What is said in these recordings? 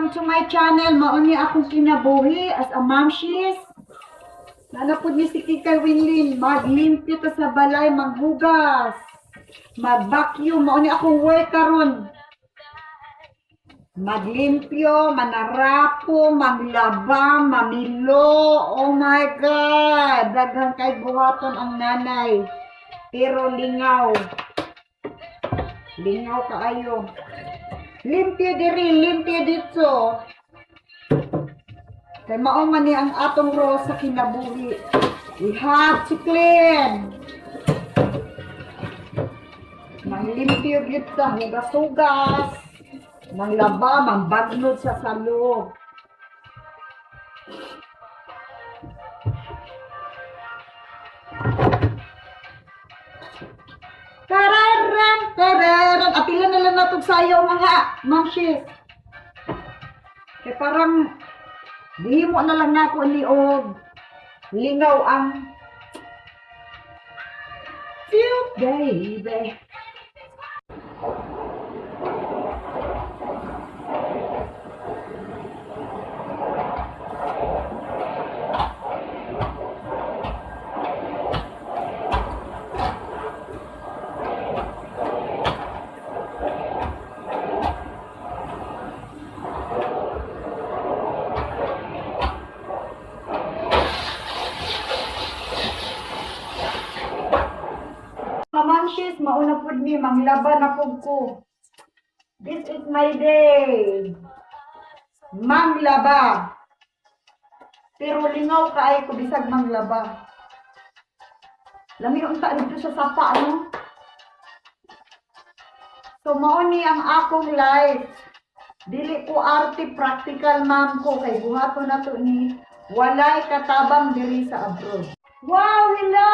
Welcome to my channel. Mao ni akong kinabuhi as a mamshis. Naa pud ni si Kikay Winlin. Maglimpyo ta sa balay, maghugas, mag-vacuum. Mao ni akong work karon. Maglimpyo, manarapo, maglaba, mamilo. Oh my God! Daghan kay buhaton ang nanay. Pero lingaw. Lingaw kaayo. Limpyo diri, limpyo dito. Kay mao man ni ang atong role sa kinabuhi. We have to clean. Manglimpyo gyud ta, hugas-hugas. Manglaba, mambagnod sa salog. Tararan, tararan. Apila na lang natog sayaw, mga mamshis. Kay parang dihimo na lang nako ni og lingaw ang feel, baby. Mamshis, mauna pud ni, manglaba na pud ko. This is my day. Manglaba. Pero lingaw kaayo ko bisag manglaba. Lami unta dito sa sapa, no? So mao ni ang akong life. Dili ko arte, practical ma'am ko kay buhaton na to ni, walay katabang diri sa abroad. Wow, hello!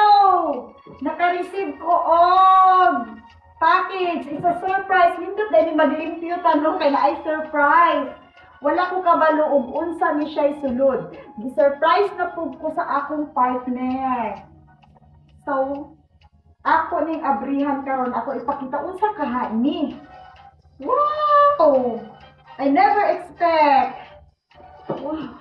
Naka-receive ko og package. It's a surprise. Nindot dahil maglimpyo tanong kay naay surprise. Wala ko kabalo og unsa ni siya sulod. Gi-surprise na pud ko sa akong partner. So, ako ning abrihan karon, ako ipakita unsa kaha ni. Wow! I never expect. Wow.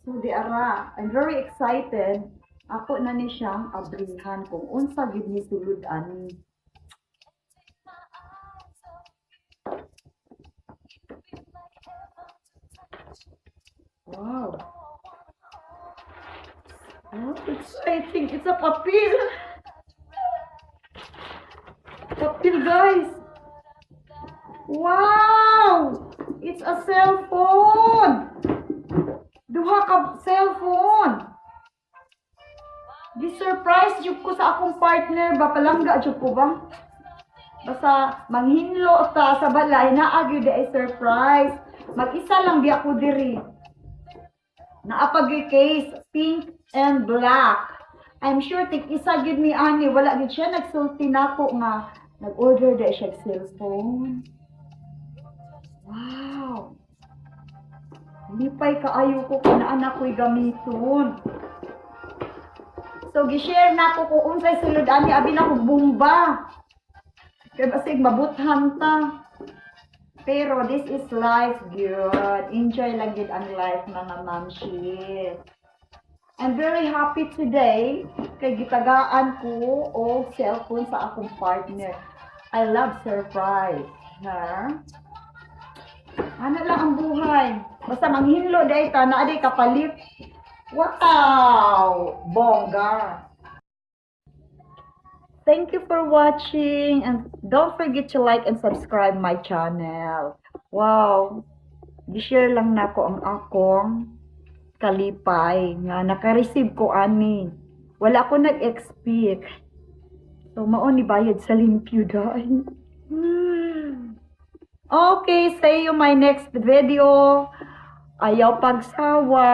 So di ara, I'm very excited. Ako na ni siyang abrihan kung unsa gid ni sulod ani. Wow. Oh, exciting. It's a papel. Papel, guys. Wow! It's a cellphone. Duha ka cellphone. Gi-surprise jud ko sa akong partner ba, palangga jud ko ba? Basta manghinlo ta sa balay, naa gyud ay surprise. Mag-isa lang biya ko diri. Naa pa gyud case, pink and black. I'm sure tig isa gyud ni ani, wala gyud siya nagsulti nako nga nag-order da siya og cellphone. Wow. Lipay kaayo ko kung naa na ko'y gamiton. So gi-share nako kung unsay sulod ani, abi na ko bomba. Kay basig mabuthan ta. Pero this is life good. Enjoy lang gid ang life, mga mamshi. I'm very happy today kay gitagaan ko og cellphone sa akong partner. I love surprise. Ha? Ano lang ang buhay. Basta manghinlo day ta, naa day kapalit. Wow! Bongga! Thank you for watching and don't forget to like and subscribe my channel. Wow! Gi-share lang nako ang akong kalipay nga naka-receive ko ani. Wala ko nag-expect. So mao ni bayad sa limpyo dai. Okay, see you my next video. Ayaw pagsawa.